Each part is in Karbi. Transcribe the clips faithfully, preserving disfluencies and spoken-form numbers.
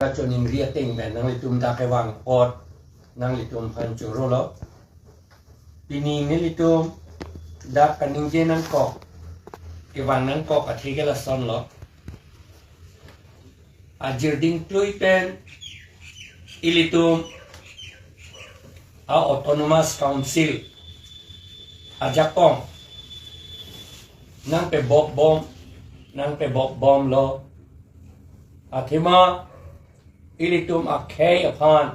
kachoningri ateng pen nanglitum dak kevang apot nanglitum aphan chorolo. Pini nelitum dak kaningje nangkok, kevang nangkok athe ke lasonlo. Ajirding klui pen ilitum a-Autonomous Council ajakong nangpebop bom, nangpebop bomlo. Athema ilitum akhei aphan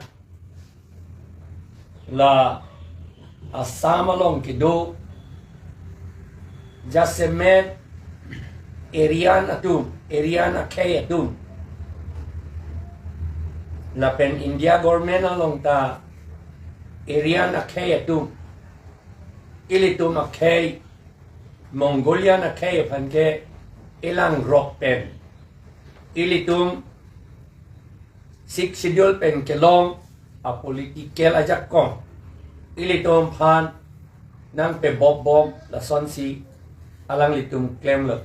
la Assam along kedo jasemet Aryan atum, Aryan akhei atum, lapen India government along ta Aryan akhei atum, ilitum akhei, Mongolian akhei aphan ke elangrok pen ilitum Sixth Schedule pen kelong a-political ajakong ilitum aphan nangpebop bom lasonsi alanglitum klemlo.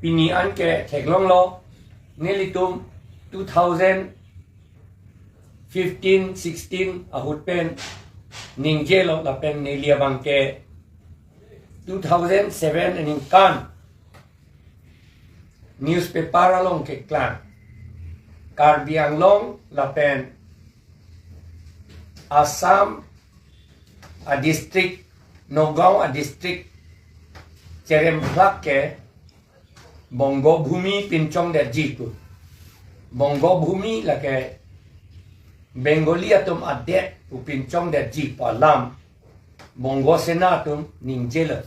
Pini anke theklonglo, nelitum two thousand fifteen sixteen ahut pen ningjelo, lapen neli abang ke two thousand seven aningkan newspaper along keklang, Karbi Anglong lapen Assam a-district, Nagaon a-district cheremphlak ke Bongo Bhumi pinchongdetji pu. Bongo Bhumi lake Bengali atum adet pu pinchongdetji pu alam Bongo Sena atum ningjelo.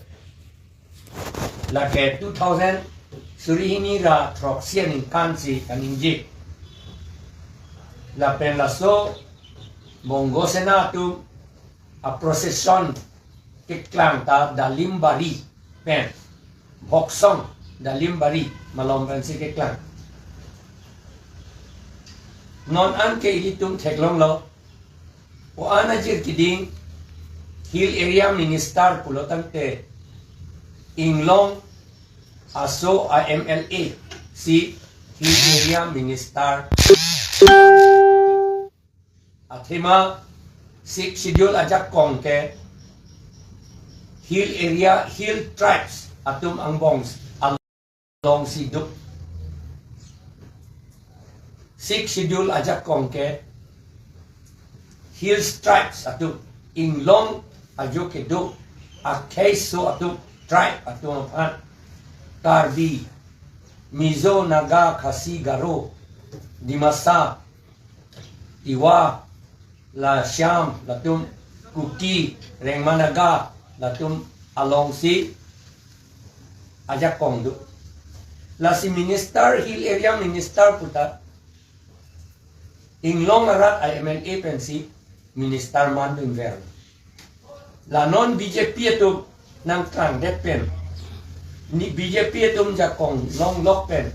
Lake two thousand suri hini ra throksi aningkan si kaningje. Lapen laso Bongo Sena atum a-procession keklang ta Dalimbari pen, Bhoksong Dalimbari malom pensi keklang. Non anke ilitum theklonglo, o-an ajir keding Hill Area Minister pulo tangte inglong aso a-M L A si Hill Area Minister. Athema Sixth Schedule ajakong ke Hill Area, Hill Tribes atum angbong alongsi do. Sixth Schedule ajakong ke Hill Tribes atum, inglong ajo kedo akhei aso atum, tribe atum aphan, Karbi, Mizo, Naga, Khasi, Garo, Dimasa, Tiwa, la Shyam, latum Kuki, Rengma Naga, latum alongsi ajakong do. Lasi minister, Hill Area Minister puta inglong arat a-M L A pensi minister mandunver. La non B J P atum nangklangdet pen, ni B J P atum jakong longlok pen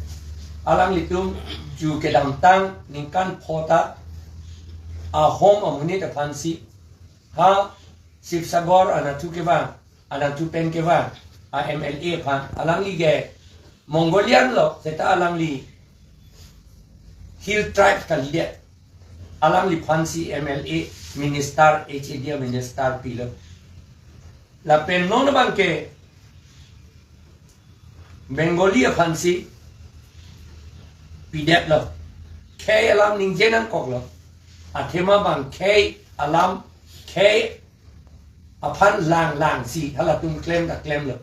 alanglitum chu kedamtang ningkan pho ta ahom amonit aphansi ha Sibsagar anatthu kevang, anatthu pen kevang a-M L A aphan, alangli ke Mongolian lo, seta alangli Hill Tribe kalidet, alangliphansi M L A minister, H A D a-minister pilo. Lapen non abang ke Bengali aphansi pidetlo. Khei alam ningje nangkoklo. Athema bang khei alam, khei aphan langlangsi halatum klem ta klemlo.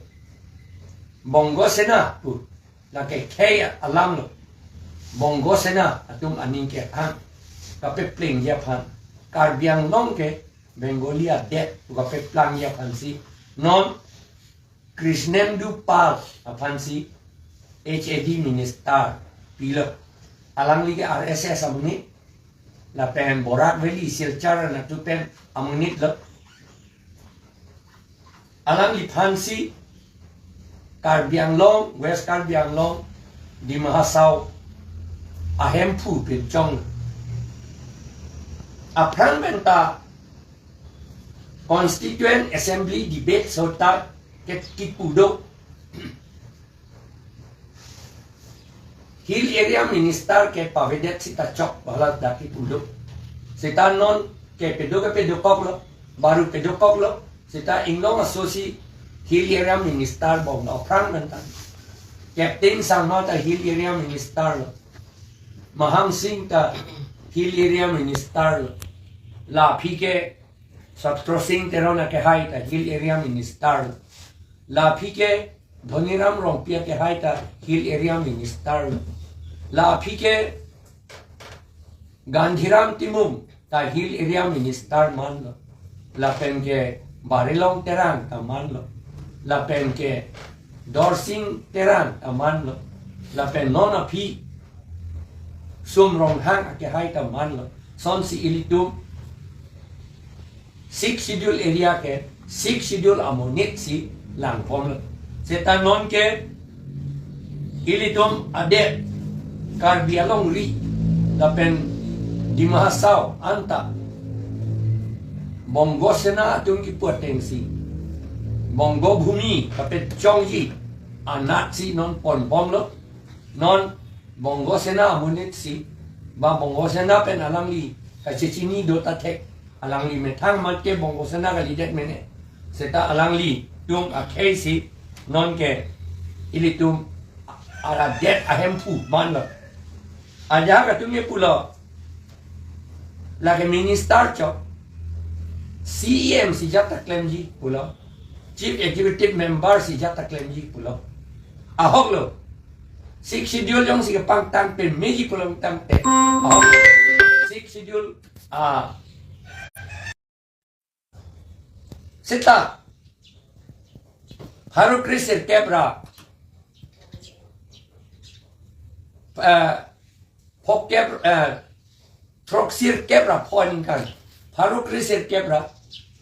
Bongo Sena pu, lake khei alamlo. Bongo Sena atum aning kethang kapeplengji aphan, Karbi Anglong ke Bengali adet pu kapeplangji aphansi non Krishnendu Pal aphansi H A D minister pilo. Alangli ke R S S amonit, lapen Barak Valley, Silchar anatthu pen amonit lo. Alangliphansi Karbi Anglong, West Karbi Anglong, Dima Hasao ahemphu pinchong. Aphrang pen ta Constituent Assembly debate sota ke kipu do. Hill Area Minister ke pavedet sita chok bala daki pulo. Sita non ke pedo ke pedokoklo, baru pedokoklo, sita inglong asosi Hill Area Minister bom lo, aphrang mentan. Captain Sangma ta Hill Area Minister lo. Mahang Singh ta Hill Area Minister lo. La aphi ke Satro Singh Teron akehai ta Hill Area Minister lo. La aphi ke Dhoniram Rongpi akehai ta Hill Area Minister lo. La aphi ke Gandhiram Timung ta Hill Area Minister man lo. Lapen ke Barilong Terang ta man lo. Lapen ke Dorsing Terang ta man lo. Lapen non aphi Sum Ronghang akehai ta man lo. Sonsi ilitum Sixth Schedule area ke Sixth Schedule amonit si langpom lo. Seta non ke ilitum adet Karbi Anglong ri lapen Dima Hasao anta Bongo Sena atum kipu atengsi Bongo Bhumi kapechongji anatsi non ponbom lo. Non Bongo Sena amonit si, ba Bongo Sena pen alangli kachechini do ta thek, alangli methang mat ke Bongo Sena kalidet mene. Seta alanglitum akhei si non ke ilitum adet ahemphu man lo. Ajahak atum ke pulo, lake minister chok, C E M si jat ta klemji pulo, Chief Executive Member si jat ta klemji pulo. Ahok lo. Sixth Schedule jongsi kepangtang pemeji pulo tangte, ahok lo. Sixth Schedule, ah, seta pharo kre sirkep ra, eh, phokep, eh, throksirkep ra pho aningkan, pharo kre sirkep ra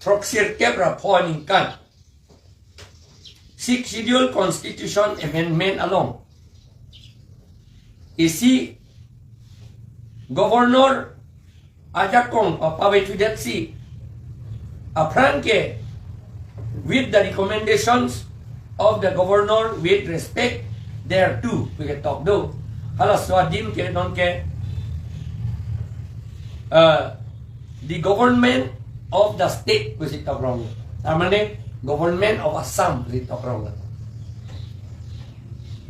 throksirkep ra pho aningkan, Sixth Schedule Constitution Amendment along isi Governor ajakong papavedet si aphrang ke with the recommendations of the governor with respect thereto, pu ketok do. Halaso adim ke non ke, uh, the government of the state pusi tokrong. Tar mane government of Assam pusi tokrong.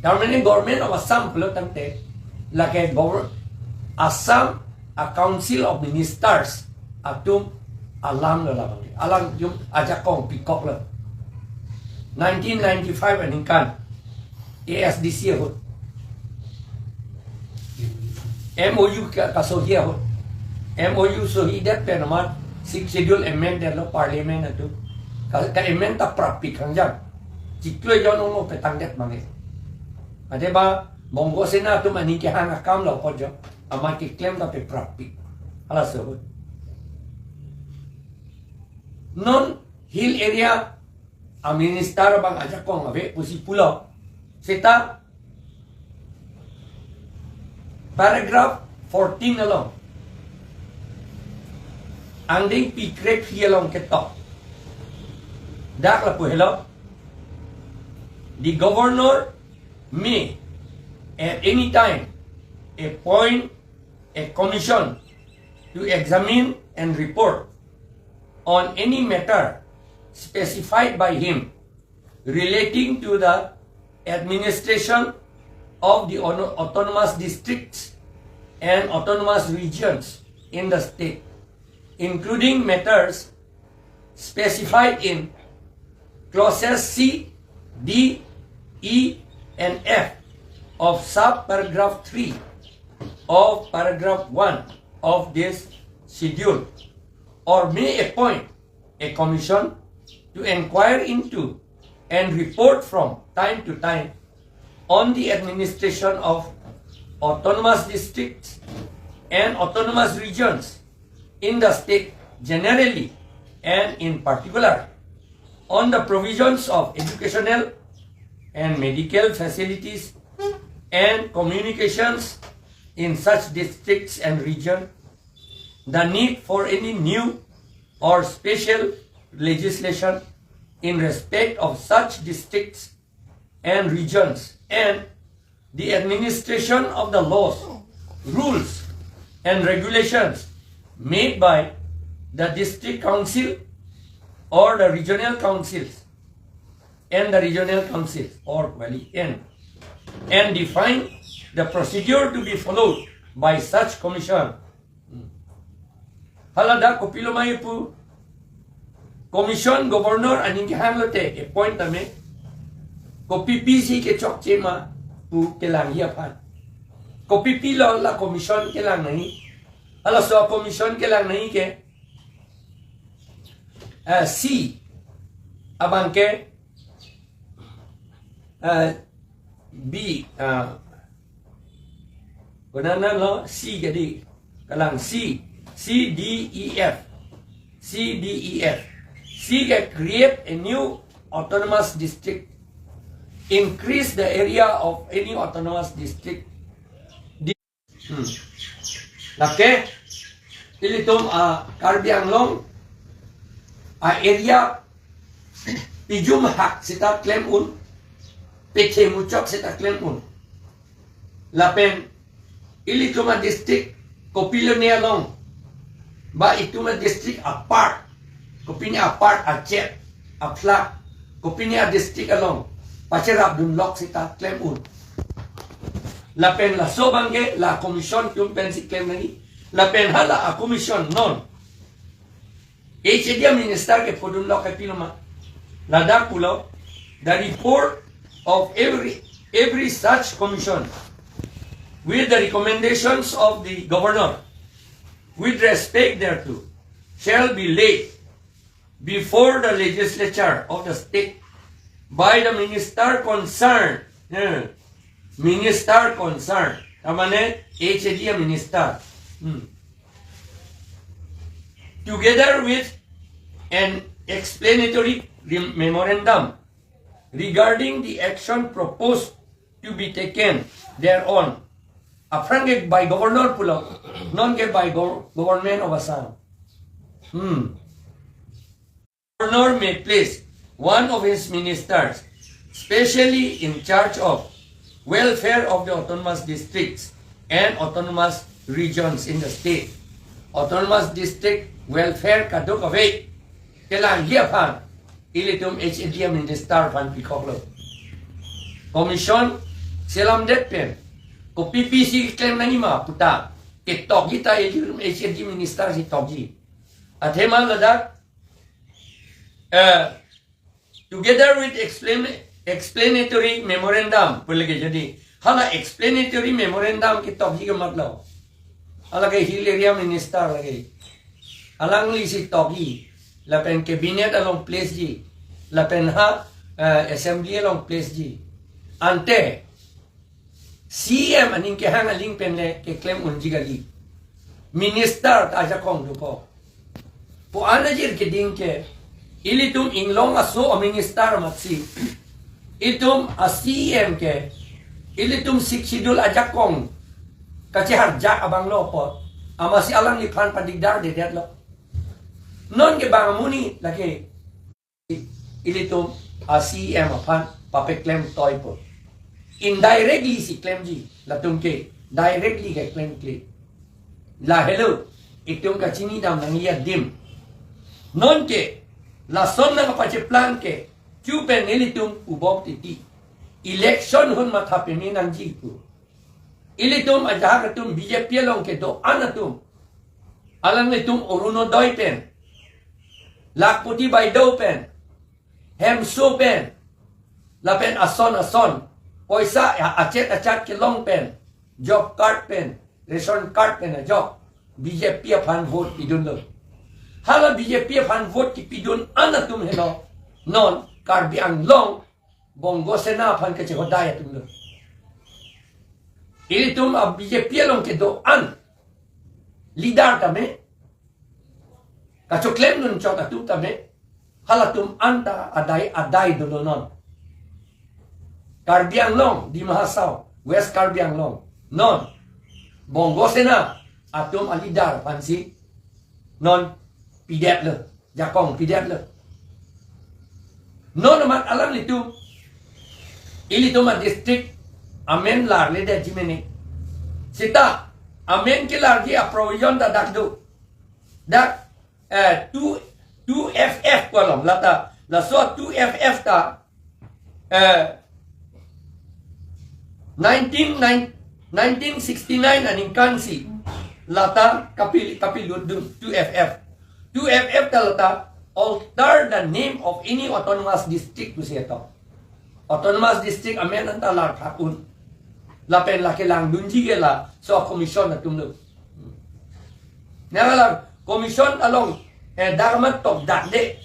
Tar mane government of Assam pulo tangte lake gover-, Assam a Council of Ministers atum alam lo labang. Alangtum ajakong pikok lo. Nineteen ninety-five aningkan A S D C ahut, M O U ka, kasohi ahut, M O U sohidet pen amat Sixth Schedule amend detlo Parliament atum. Ka, ka amend ta prapik hangjang. Chiklo jon ong petangdet mane. Ade ba Bongo Sena atum aning kehang akam lo kojo. Amat keklem ta pe prapik. Halaso ahut. Non Hill Area a minister abang ajakong ave pusi pulo. Seta paragraph fourteen along, angdeng pi krephi along ketok. Dak lapu helo. The governor may at any time appoint a commission to examine and report on any matter specified by him relating to the administration of the auto-, autonomous districts and autonomous regions in the state, including matters specified in clauses C, D, E, and F of sub-paragraph three of paragraph one of this schedule, or may appoint a commission to inquire into and report from time to time on the administration of autonomous districts and autonomous regions in the state generally and in particular, on the provisions of educational and medical facilities and communications in such districts and region, the need for any new or special legislation in respect of such districts and regions, and The administration of the laws, rules, and regulations made by the district council or the regional councils and the regional councils or valley and, and define the procedure to be followed by such commission. Hmm. Hala dak kopilo ma pu commission governor aning kehang lote appoint tame kopi pisi kechokche ma pu kelang hi aphan. Kopi pilo la commission kelang nangji. Halaso commission kelang nangji ke, eh, C abang ke, eh, B, ah, konana lo C jadi. Kalang C, C D E F. C D E F. C ke create a new autonomous district. Increase the area of any autonomous district. Hmm. Lake, ilitum a Karbi Anglong a area pijum hak seta klem un, pethe muchok seta klem un. Lapen ilitum a district kopilone along, ba itum a district apart, kopine apart, achet, aphlak, kopine a district along pacherap dunlok seta klem un. Lapen laso abang ke la commission atum pensi klem nangji. Lapen hala a commission non H A D a minister ke phodunlok ke pilo ma. Ladak pulo, the report of every, every such commission with the recommendations of the governor with respect thereto shall be laid before the legislature of the state by the minister concerned. Eh, minister concerned. Tamane H A D a minister. Hmm. Together with an explanatory rem-, memorandum regarding the action proposed to be taken thereon. Aphrang ke by governor pulo, non ke by gov-, government of Assam. Hmm. Governor may place one of his ministers specially in charge of welfare of the autonomous districts and autonomous regions in the state. Autonomous district welfare kadokave kelangji aphan ilitum H A D a minister aphan pikoklo. Commission selamdet pen kopi pisi klem nangji ma puta ketokji ta ilitum H A D minister si tokji. Athema ladak, eh, together with explain-, explanatory memorandum pu lake jadi. Hala explanatory memorandum ketokji ke matlo. Hala ke hill area minister lake. Alangli si tokji. Lapen cabinet along place ji. Lapen ha, eh, assembly along place ji. Ante C M aning kehang aling pen le keklem unji kali. Minister ta ajakong dopo. Pu-an ajir keding ke, ilitum inglong aso a minister amatsi, itum a C M ke, ilitum Sixth Schedule ajakong kacheharjak abang lo po. Amatsi alangliphan padigdar dedetlo. Non ke bang amonit lake ilitum a C M aphan papeklem toipo. Indirectly si klemji, latum ke directly ke klemkle. Lahelo, itum kachinidam nangji adim. Non ke, lason nangpacheplang ke, chu pen nelitum ubok titi. Election ahut matha peme nangji pu. Ilitum ajahak atum B J P along kedo-an atum. Alanglitum Orunodoi pen, Lakhpati Baideo pen, Hemso pen, lapen ason ason, poisa a-, achet achat kelong pen, job card pen, ration card pen ajok, B J P aphan vote pidunlo. Hala B J P aphan vote kipidun-an atum helo, non Karbi Anglong Bongo Sena aphan kachehodai atum lo. Ilitum a B J P along kedo-an leader tame, kachoklem dunchot atum tame, halatum anta adai adai dolo non. Karbi Anglong, Dima Hasao, West Karbi Anglong, non Bongo Sena atum a leader aphansi non pidetlo. Jakong pidetlo. Non amat alanglitum, ilitum a district Amen larledetji mene. Seta amen kelarji a-provision ta dak do. Dak, eh, two, two F F pu along lata. Laso two F F ta, eh, nineteen nine, nineteen sixty-nine aningkan si lata kapil, kapilutdun two F F. Two F F ta lata alter the name of any autonomous district pusi ato. Autonomous district amen anta larphak un. Lapen lake langdunji ke laso commission atum do. Nangala commission along, eh, dak amat tokdakde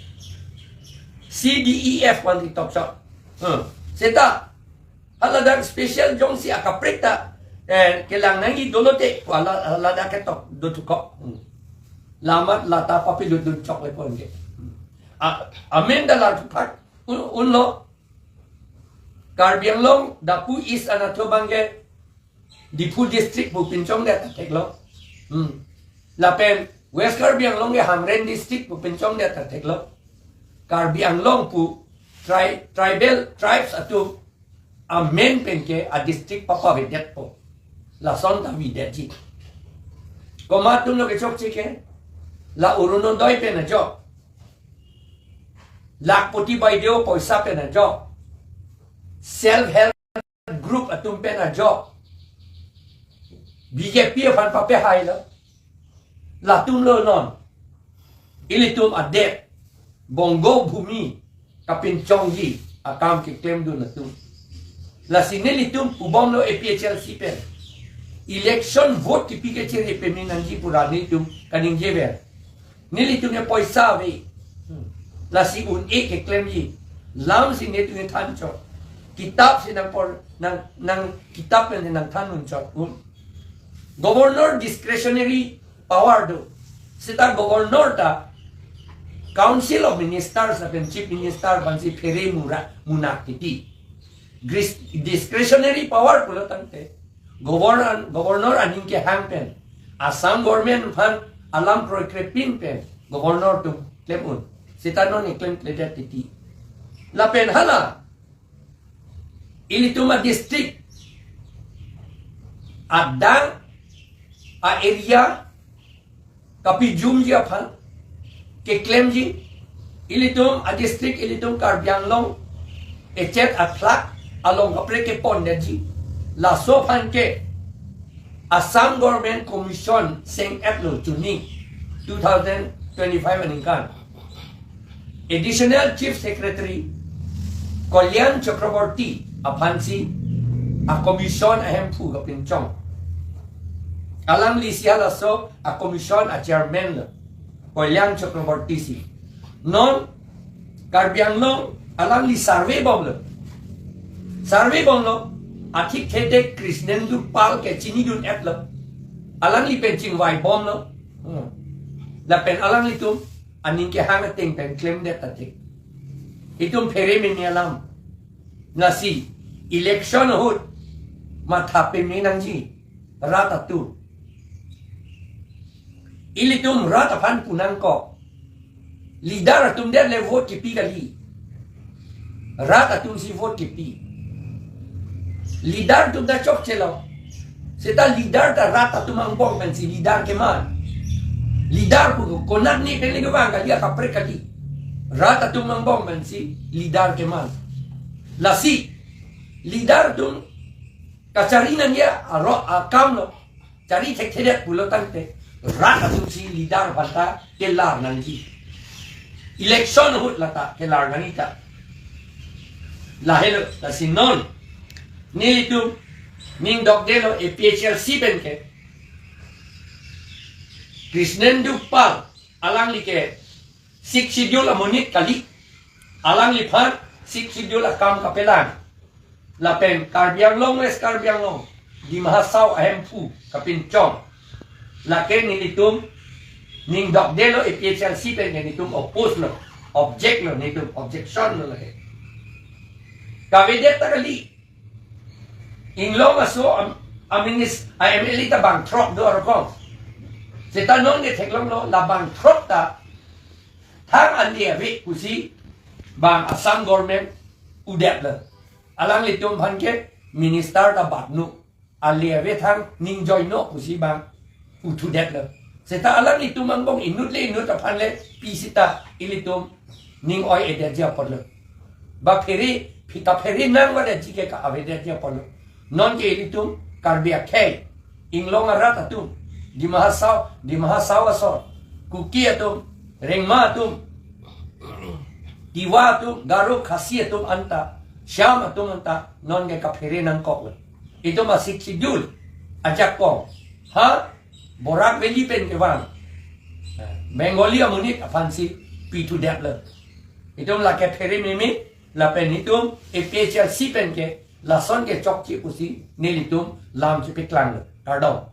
C D E F wan di tokchok. Hmm. Seta hala dak special jongsi akaprek ta, eh, kelang nangji dolote, hala, hala dak ketok dothukok. Hmm. La amat lata papilutdun chokle pon ke. Hmm. A, amen ta larphak un, unlo. Karbi Anglong, Daphu East anatthu abang ke Diphu district pu pinchongdet ta theklo. Hmm. Lapen West Karbi Anglong ke Hamren district pu pinchongdet ta theklo. Karbi Anglong pu tri-, tribal tribes atum amen pen ke a-district papavedetpo. Lason ta avedetji. Komat atumlo kechokche ke? La Orunodoi pen ajok. Lakhpati Baideo poisa pen ajok. Self help group atum pen ajok. B J P aphan papehailo. Latumlo non ilitum adet Bongo Bhumi kapinchongji akam keklemdun atum. Lasi nelitum pubomlo A P H L C pen election vote kipi kechere peme nangji pura nelitum kaningjever. Nelitum ke poisa ave. Hmm. Lasi un-e keklemji. Lam si nelitum ke thanchot. Kitap si nangpor, nang, nang kitap pen nangthan unchot un. Governor discretionary power do. Seta governor ta Council of Ministers lapen Chief Minister aphansi phere mura munak titi. Gris-, discretionary power pulo tangte governor, governor aning kehang pen Assam government aphan alam kroikrepin pen governor atum klem un. Seta non keklemkledet titi. Lapen hala ilitum a-district, adang, a-area kapijumji aphan keklemji. Ilitum a-district, ilitum Karbi Anglong echet athlak along kaprek kepondetji. Laso aphan ke Assam Government Commission seng-etlo chuni two thousand twenty-five aningkan. Additional Chief Secretary Kalyan Chakraborty aphansi a-commission ahemphu kapinchong. Alanglisi halaso a-commission a-chairman lo, Kalyan Chakraborty si. Non Karbi Anglong alangli survey bomlo. Survey bomlo. Athik thetek Krishnendu Pal ke chinidun-etlo. Alangli pen chingvaibomlo. Hmm. Lapen alanglitum aning kehang ateng pen klemdet ta thek. Itum phere meme alam. Lasi election ahut matha peme nangji rat atum. Ilitum rat aphan punangkok. Leader atum det le vote kipi kali. Rat atum si vote kipi. Leader atum ta chokchelo. Seta leader ta rat atum angbong pensi leader keman. Leader pu konat ni pen le kevang kali, akaprek kali. Rat atum angbong pensi leader keman. Lasi leader atum kachari nangji aro akamlo. Chari thekthedet pulo tangte rat atum si leader aphanta kelar nangji. Election ahut lata kelar nangji ta. Lahelo, lasi non nelitum ning dokdelo A P H L C pen ke Krishnendu Pal alangli ke Sixth Schedule amonit kali. Alangliphan Sixth Schedule akam kapelang. Lapen Karbi Anglong, West Karbi Anglong, Dima Hasao ahemphu kapinchong. Lake nelitum ning dokdelo, A P H L C pen ke nelitum oppose lo, object lo, nelitum objection lo lake. Kavedet ta kali. Inglong aso am-, aminis, a-M L A ta bangthrok do arokom. Seta non ke theklonglo, la bangthrok ta thang andi ave pusi bang Assam government udetlo. Alanglitum aphan ke minister ta batno, ale ave thang ning joino pusi bang puthudetlo. Seta alanglitum angbong inut le inut aphan le pi seta ilitum ning oi-edetji apotlo. Ba phere, phi kaphere nang vadetji ke ka-avedetji apotlo. Non ke ilitum Karbi akhei, inglong arat atum, Dima Hasao, Dima Hasao ason, Kuki atum, Rengma atum, Tiwa atum, Garo, Khasi atum anta, Shyam atum anta, non ke kaphere nangkoklo. Itum a-Sixth Schedule ajakong, ha, Barak Valley pen kevang Bengali amonit aphansi pithudetlo. Itum lake phere meme, lapen itum A P H L C pen ke lason ke chokche pusi nelitum lam chepaklanglo. Kardom.